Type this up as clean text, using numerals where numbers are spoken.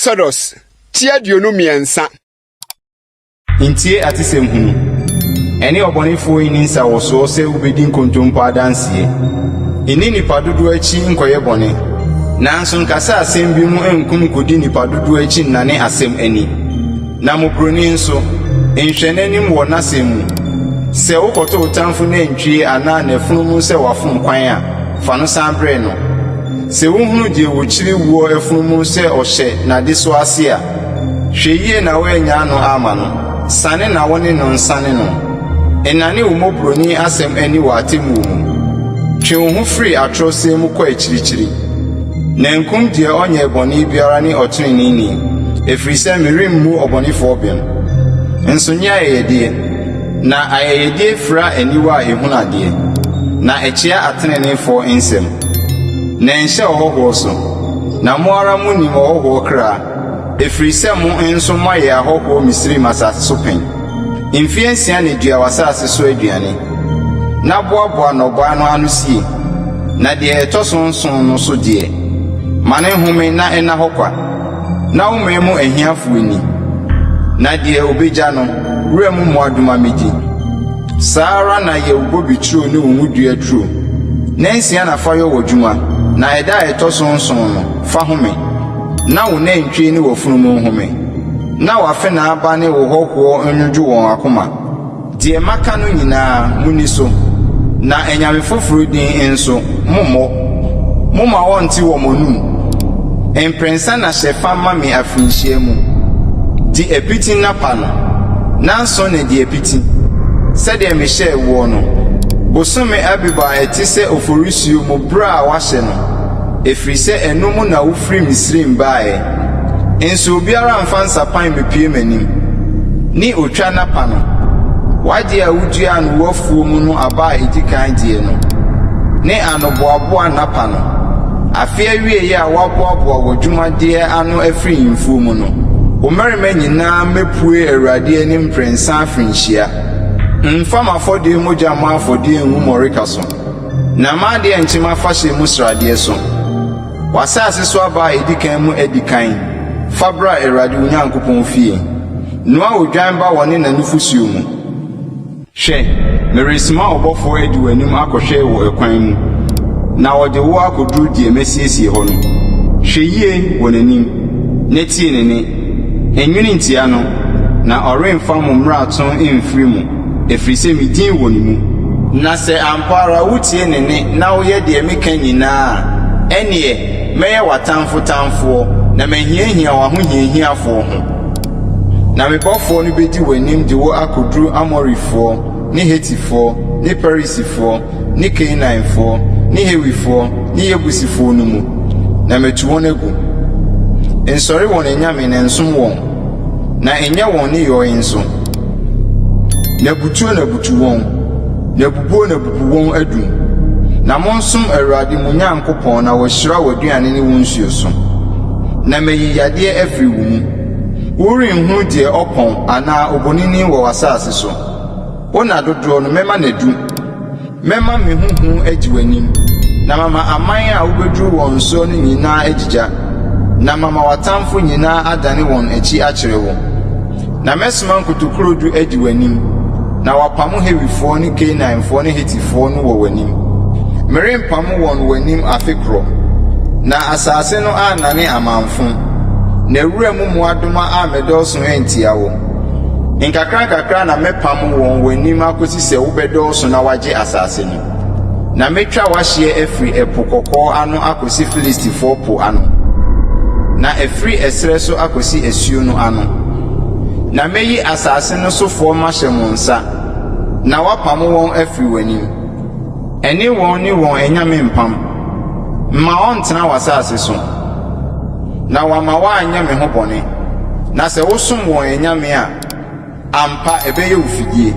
Exodus ti 23. Ntie atesɛm hunu. Ɛne ɔbɔnefoɔ nni nsawɔsoɔ sɛ wobɛdi nkontompo adanseɛ. Nni nnipa dodoɔ akyi nkɔyɛ bɔne, nanso nkasa asɛm bi mu nko nkɔdi nnipa dodoɔ akyi nnane asɛm ani. Na mmɔborɔni nso, nhwɛ n'anim wɔ n'asɛm mu. Sɛ wokɔto wo tamfo nantwie anaa n'afunumu sɛ wafom kwan a, fa no san brɛ no. Sɛ wohunu deɛ wɔkyiri woɔ afunumu sɛ ɔhyɛ n'adesoa ase a, hwɛ yie na woannyaa no amma no, sane na wo ne no nsane no. Nnane wo mmɔborɔni asɛm ani wɔ atemmuo mu. Twe wo ho firi atorɔsɛm mu kɔ akyirikyiri. Na nkum deɛ ɔnyɛɛ bɔne biara ne ɔteneneeni, ɛfiri sɛ meremmu ɔbɔnefoɔ bem. Nso nyɛ ayɛyɛdeɛ, na ayɛyɛdeɛ fira aniwa a ɛhunu adeɛ, na ɛkyea ateneneefoɔ nsɛm. Na nhyɛ ɔhɔhoɔ so, na mo ara monim ɔhɔhoɔ kra, ɛfiri sɛ mo nso moayɛ ahɔhoɔ Misraim asase so pɛn. Mfeɛ nsia na dua w'asase so aduane, na boaboa nnɔbaeɛ no ano sie, na deɛ ɛtɔ so nson no so deɛ, ma no nhome na ɛnna hɔ kwa, na wo man mu ahiafoɔ nni. Na deɛ ɔbɛgya no, wuram mmoadoma mmɛdi. Saa ara na yɛ wo bobeturo ne wo ngodua turo. Nnansia na fa yɛ w'adwuma, na ɛda a ɛtɔ so nson no, fa home, na wo nantwie ne w'afunumu nhome, na w'afenaa ba ne wo hɔhoɔ nnwodwo wɔn akoma. Deɛ maka no nyinaa, monni so, na anyame foforɔ din nso, mommɔ. Momma wɔnte wɔ mo anom. Mprɛnsa na hyɛ fa ma me afirinhyia mu. Di apiti nnapa no, nnanson na di apiti, sɛdeɛ mehyɛɛ woɔ no, bosome Abib a ɛte sɛ Oforisuo mu berɛ a wɔahyɛ no, ɛfiri sɛ ɛno mu na wofiri Misraim baeɛ. Nso obiara mfa nsapan mmepue m'anim, ne otwa nnapa no, w'adeɛ a wuduaa no w'afuo mu no aba a edi kan deɛ no, ne anoboaboa nnapa no, afe awieeɛ a woaboaboa w'adwumadeɛ ano afiri mfuo mu no. Wo mmarima nyinaa mmɛpue Awurade anim mprɛnsa afirinhyia. Mfa m'afɔdeɛ mogya mmɔ afɔdeɛ ngu mmɔreka so, na mma adeɛ nnkye m'afahyɛ mu sradeɛ so. W'asase so aba a edi kan mu adikan, fa bra Awurade wo Nyankopɔn fie. Noa odwan ba wɔ ne na nufusuo mu. Hwɛ, meresoma ɔbɔfoɔ adi w'anim akɔhwɛ wo ɛkwan mu, na ɔde wo akɔduru deɛ masiesie hɔ no. Hwɛ yie wɔ n'anim, na tie ne nne. Nnwene ntia no, na ɔremfa mo mmarato mfiri mo, ɛfiri sɛ me din wɔ ne mu. Na sɛ ampa ara wotie ne nne na woyɛ deɛ meka nyinaa a, ɛnneɛ mɛyɛ w'atamfo tamfoɔ, na mahiahia w'ahohiahiafoɔ ho. Na me bɔfoɔ no bɛdi w'anim de wo akɔduru Amorifoɔ ne Hetifoɔ ne Perisifoɔ ne Kanaanfoɔ ne Hewifoɔ ne Yebusifoɔ no mu, na matu wɔn agu. Nsɔre wɔn anyame na nsom wɔn, na nyɛ wɔn nneyɔe nso. Na butuo na butu wɔn, na bubuo na bubu wɔn adum. Na monsom Awurade mo Nyankopɔn na wahyira w'aduane ne wo nsuo so. Na mayi yadeɛ afiri wo mu. Worenhunu deɛ ɔpɔn anaa obonini wɔ w'asase so. Wo nna dodoɔ no, mɛma no adu. Mɛma me ho hu adi w'anim, na mama aman a wobeduru wɔn so no nyinaa agyigya, na mama w'atamfo nyinaa adane wɔn akyi akyerɛ wo. Na mɛsoma nkotokurodu adi w'anim, na wɔapamo Hewifoɔ ne Kanaanfoɔ ne Hetifoɔ no wɔ w'anim. Merempamo wɔn w'anim afe korɔ, na asase no annane amamfo, na wuram mmoadoma ammɛdɔɔso antia wo. Nkakrankakra na mɛpam wɔn w'anim akosi sɛ wobɛdɔɔso na woagye asase no. Na metwa w'ahyeɛ afiri Ɛpo Kɔkɔɔ ano akɔsi Filistifoɔ po ano, na afiri ɛserɛ so akɔsi asuo no ano. Na mɛyi asase no sofoɔ mahyɛ mo nsa, na woapamo wɔn afiri w'anim. Ɛne wɔn ne wɔn anyame mpam. Mma wɔnntena w'asase so, na wɔama woanyɛ me ho bɔne. Na sɛ wosom wɔn anyame a, ampa ɛbɛyɛ wo fidie.